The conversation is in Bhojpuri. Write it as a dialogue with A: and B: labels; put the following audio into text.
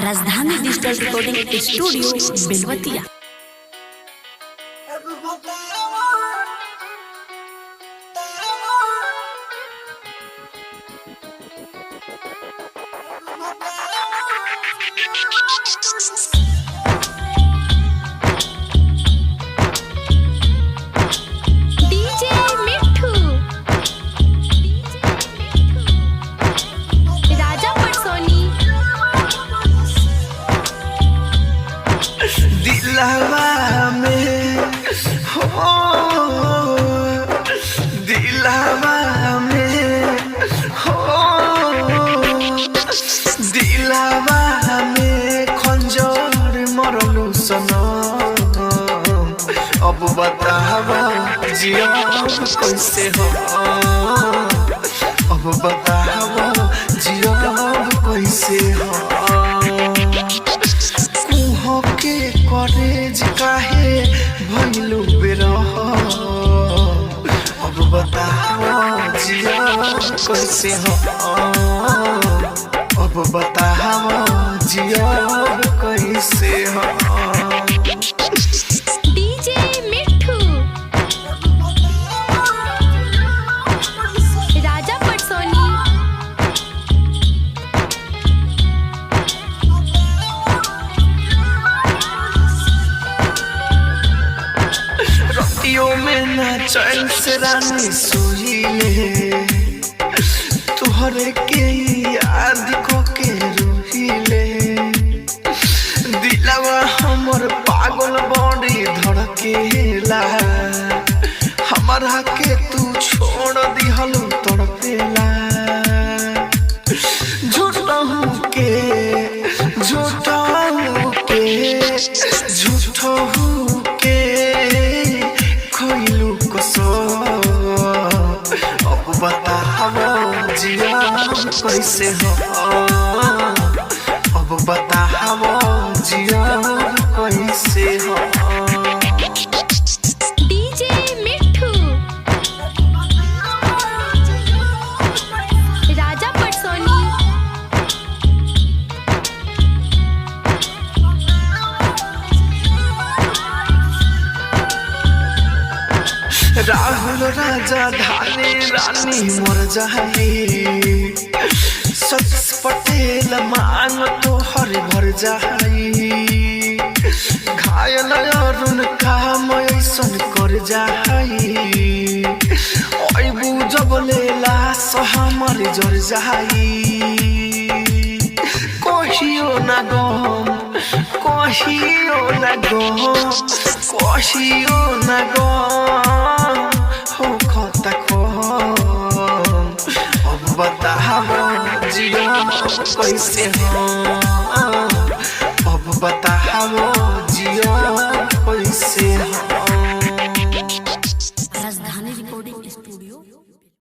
A: Rajdhani digital recording studio Belwatiya.
B: DJ Mithu, Raja Patsoni.
C: दिलवा में हो, दिलवा में हो, दिलवा में खंजर मरलू सनम। अब बतावा जिया कैसे हो, अब बतावा जिया कैसे हो। कुह के करेज काहे भइलु बेरह, अब बताव जिया कैसे हो, अब बताव जिया कैसे हो।
B: डीजे मिठू, राजा पटसोनी।
C: रतियों में ना चैन से रानी सोहिले, तुहरे के याद को के रोहिले। दिलवा हमर पागल बड़ी धड़केला, हमरा के तू छोड़ दिहल तड़पेला। झूठहू के, झूठहू के, झूठहू के खइलू कसम। अब बताव जिया कैसे हो, अब बताव जिया कैसे हो।
B: डीजे मिठू, राजा पटसोनी।
C: राहुल राजा धाने रानी मर जाई, सतीश पटेल मांग तो हर भर जाई। घायल अरुण काम ऐसन कर जाई, अबू जब लेला हमर जर जाई। कहियो ना गम, कहियो ना गम, कहियो ना गम हो खता खम। अब बताव जिया कैसे हो, अब बताव